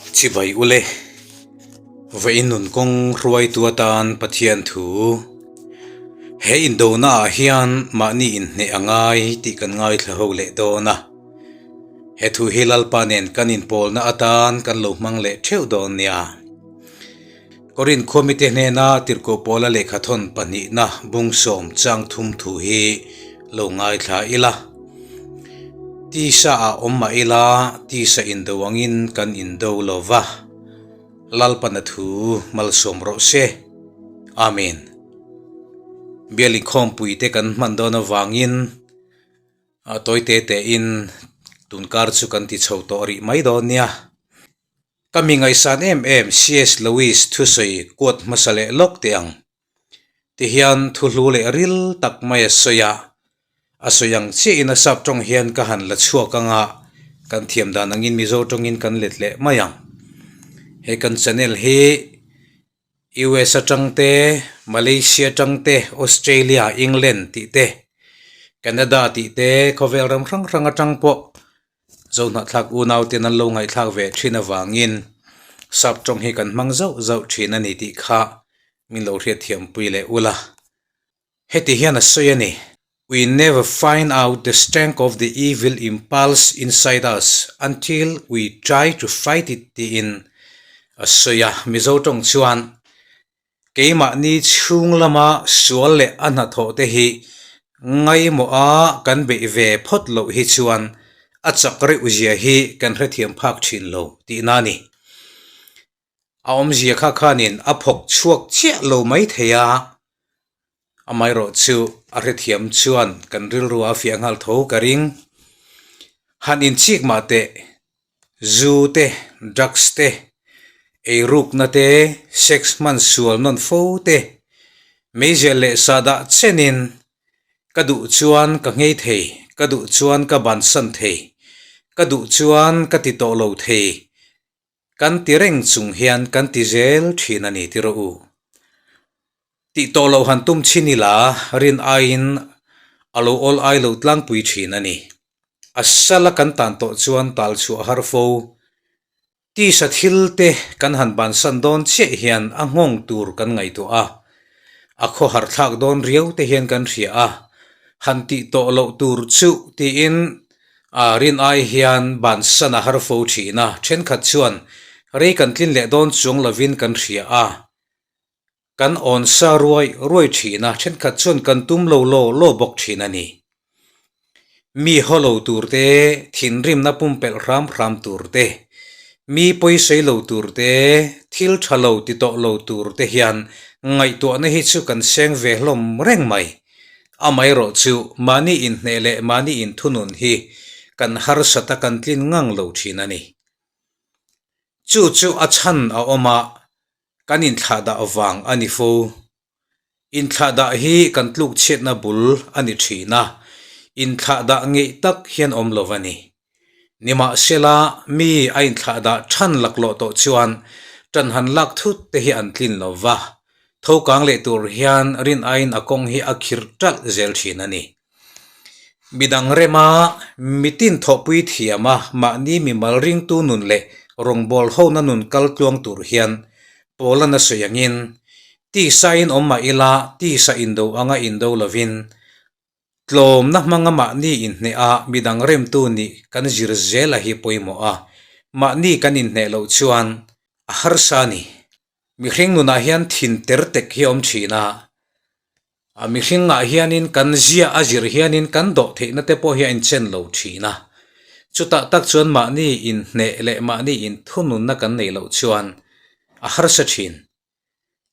Chibai ule, vawiin nun kawng hruaitu atan Pathian thu he indona ah hian mahni inhneh a ngai tih kan ngaithla ho leh dawn a. He thu hi Lalpa nen kan inpawlna atan kan lo hmang leh theuh dawn nia. Korinth khuamite hnena tirhkoh pawla lehkhathawn pahnihna bungsawm chang thum thu hi lo ngaithla ila. Tisa ah awm mah ila tisa indo angin kan indo lo va, Lalpana thu malsawm rawh se. Amen. Bial inkhawmpuite kan hman dawn avangin tawi te tein tunkar chu kan ti chho tawh rih mai dawn nia. Ka mi ngaihsan em em CS Lewis thusawi kuat hmasa leh lawk teh ang. Tihian thu hlu leh ril tak mai a sawi a, a sawi ang chiahin a sap tawng hian ka han la chhuak ang a, kan thiam dan angin Mizo tawngin kan let leh mai ang. He kan channel hi US atang te, Malaysia atang te, Australia, England tih te, Canada tih te, khawvel ram hrang hrang atang pawh Zohnahthlak unauten an lo ngaihthlak ve thin avangin sap tawng hi kan hmang zauh zauh thin a ni tih kha min lo hriatthiampui leh ula. Heti hian a sawi a ni, We never find out the strength of the evil impulse inside us until we try to fight it tiin a sawi a. Mizo tawng chuan Keimahni chhung lama sual leh a hnathawh te hi ngaimawh a kan beih ve phawt loh hi chuan a chak reuh zia hi kan hrethiam phak thin lo tihna a ni. A awmzia kha khanin a phawk chhuak chiah lo mai thei a, amaherawh chu a hrethiam chuan kan rilru a fiah nghal tho ka ring. Han inchik mah teh Zu te, drugs te, eirukna te, sex hman sual nawn fo te, meizial leh sahdah chenin ka duh chuan ka nghei thei, ka duh chuan ka bansan thei, ka duh chuan ka ti tawh lo thei, kan ti reng chung hian kan ti zel thin a ni ti rawh u. Tih tawh loh han tum chin ila rin aiin a lo awl ai lo tlangpui thin a ni. A sala kan tan tawh chuan tal chhuah har fo. Tisa thil te kan han bansan dawn chiah hian a nghawng tur kan ngaihtuah a, a khawhar thlak dawn riau te hian kan hria a, han tih tawh loh tur chu tiin a rin ai hian bansan a har fo thin a, thenkhat chuan rei kan tlin leh dawn chuang lovin kan hria a. Kan awn sa ruai ruai thin a, thenkhat chuan kan tum lo law law bawk thin a ni. Mi haw lo tur te, thinrimna pumpelh hram hram tur te, mi pawisawi lo tur te, thil tha lo ti tawh lo tur te hian ngaihtuahna hi chu kan seng ve hlawm reng mai. Amaherawh chu mahni inhneh leh mahni inthunun hi kan harsat a kan tlin ngang lo thin a ni. Chu chu a chhan a awm a, Kan inthlahdah vang a ni fo. Inthlahdah hi kan tluk chhiatna bul a ni thin a, inthlahdah ngeih tak hian awm lo a ni. Nimahsela, mi a inthlahdah than laklawh tawh chuan tan han lak thut te hi an tlin lo va, tho kang leh tur hian rin aiin a kawng hi a khirh ṭalh zel thin a ni. Midang rema mitin thawhpui thiama mahni mimal ringtu nun leh rawngbâwl hona nun kal tluang tur hian Paula'n a sawi angin, Tisa-in awm mah ila, tisa indo anga indo lovin, tlawmna hmanga mahni inhneh a midang remtu nih kan zir zela hi pawimawh a, mahni kan inhneh loh chuan a harsa a ni. Mihring nunah hian thin ter tek hi a awm thin a, A mihringah hianin kan ziah a zir hianin kan dawh theihna te pawh hi a inchen lo thin a. Chutah tak chuan mahni inhneh leh mahni inthununna kan neih loh chuan a harsa thin.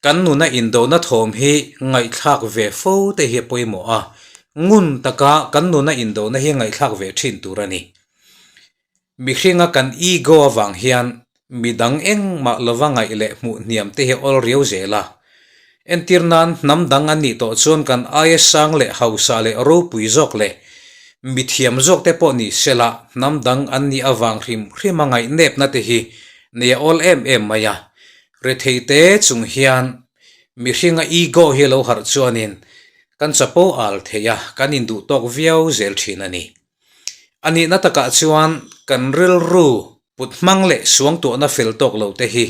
Kan nuna indona thawm hi ngaihthlak ve fo te hi a pawimawh a, ngun taka kan nuna indona hi ngaihthlak ve thin tur a ni. Mihringa kan ego avang hian midang engmah lova ngaih leh hmuh hniam te hi awl riau zel a. Entir nan hnam dang an nih tawh chuan kan aia sang leh hausa leh ropui zawk leh mithiam zawk te pawh ni sela hnam dang an nih avang hrim hrim a ngaih nepna te hi nei a awl em em mai a. Rethei te chung hian mihringa ego hi lo harh chuanin kan chapo al thei a, kan induh tawk viau zel thin a ni. A nihna takah chuan kan rilru Put hmang leh suangtuahna fel tawk lo te hi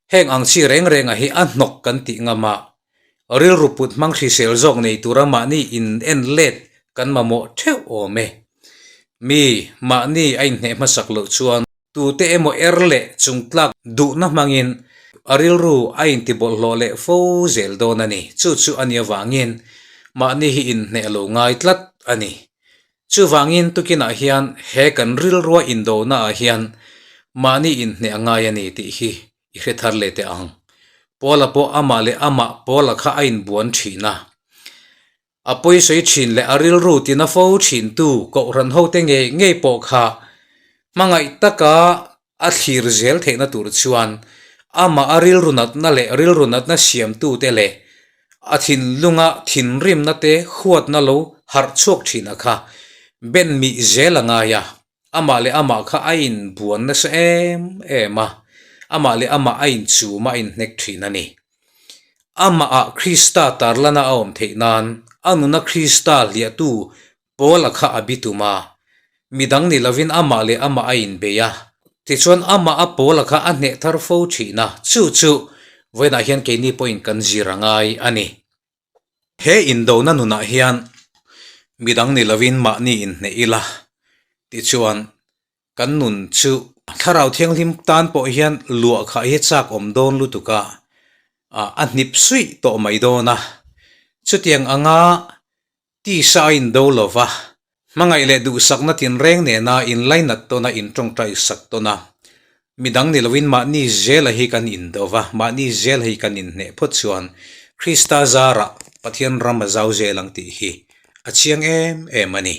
heng ang chi reng renga hi a hnawk kan tih ngam a, rilru put hmang hrisel zawk nei tura mahni in en let kan mamawh theuh awm e. Mi mahni a inhneh hmasak loh chuan tute emaw er leh chungtlak duhna hmangin a rilru a intibawlhhlawh leh fo zel dawn a ni. Chu chu a nih avangin mahni hi inhneh lo ngai tlat a ni. Chuvangin tukinah hian he kan rilrua indonaah hian mahni inhneh a ngai a ni tih hi i hre thar leh teh ang. Paula pawh amah leh amah Paula kha a inbuan thin a. A pawisawi thin leh a rilru tina fo thintu Kohhran hote ngei ngei pawh kha hmangaih taka A thlir zel theihna tur chuan amah a rilru natna leh rilru natna siamtute leh a thinlunga thinrimna te huatna lo harh chhuak thin a kha ben mih zel a ngai a, amah leh amah kha a inbuan nasa em em a, amah leh amah a inchum a inhnek thin a ni. Amahah Krista tarlana a awm theih nan a nuna Krista hliahtu Paula kha a bitum a, midang ni lovin amah leh amah a inbei a. Tichuan amah a Paula kha a hneh thar fo thin a, chu chu vawiinah hian keini pawhin kan zir a ngai a ni. He indona nunah hian midang ni lovin mahni inhneh ila, tichuan kan nun chu Thlarau Thianghlim tan pawh hian luah khah hi chak awm dawn lutuk a, a hnip suih tawh mai dawn a. Chutiang anga Tisa a indo lo va, hmangaih leh duhsakna tinreng nena inlainat tawn a, intawngtai sak tawn a, midang ni loin mahni zela hi kan indo va, mahni zela hi kan inhneh phawt chuan Krista zarah Pathian ram a zau zel ang tih hi a chiang em em a ni.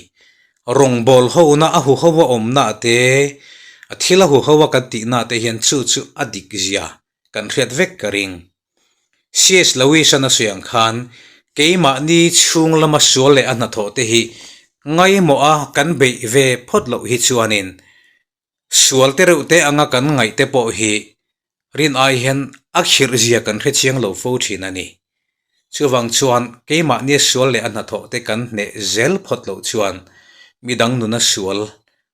Rawngbâwl hona a huho a awmna te, a thil a huho a kan tihna te hian chu chu a dik zia kan hriat vek ka ring. CS Lewis-a'n a sawi ang khan, keimahni chhung lama sual leh a hnathawh te hi ngaimawh a kan beih ve phawt loh hi chuanin sual te reuh te anga kan ngaih te pawh hi rin ai hian a khirh zia kan hre chiang lo fo thin a ni. Chuvang chuan keimahni sual leh a hnathawh te kan hneh zel phawt loh chuan midang nuna sual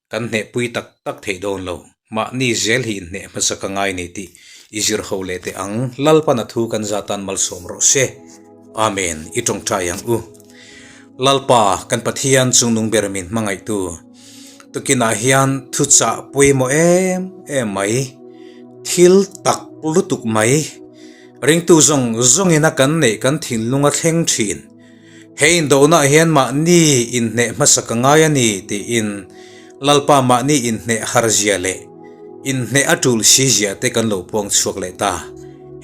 Kan hnehpui tak tak thei dawn lo. Mahni zel hi inhneh hmasa ka ngai ni tih i zir ho leh teh ang. Lalpan a thu kan zatan malsawm rawh se. Amen. I tawngtai ang u. Lalpa, kan Pathian chungnung ber min hmangaihtu. Tukinah hian thuchah pawimawh em em mai, thil tak lutuk mai, ringtu zawng zawngina kan neih kan thinlung a thleng thin. He indohnaah hian mahni inhneh hmasa ka ngai a ni tiin Lalpa mahni inhneh har zia leh inhneh a tul si zia te kan lo puang chhuak leh ta.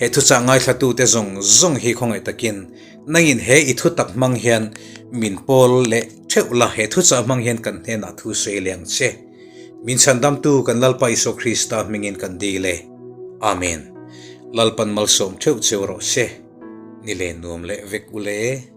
He thuchah ngaithlatute zawng zawng hi khawngaih takin nangin he i thutak hmang hian min pawl leh theuh la, he thuchah hmang hian kan hnenah thu sawi leh ang che. Min chhandamtu kan Lalpa Isua Krista hmingin kan dil e. Amen. Lalpan malsawm theuh cheu rawh se. Ni le nuam leh vek u le.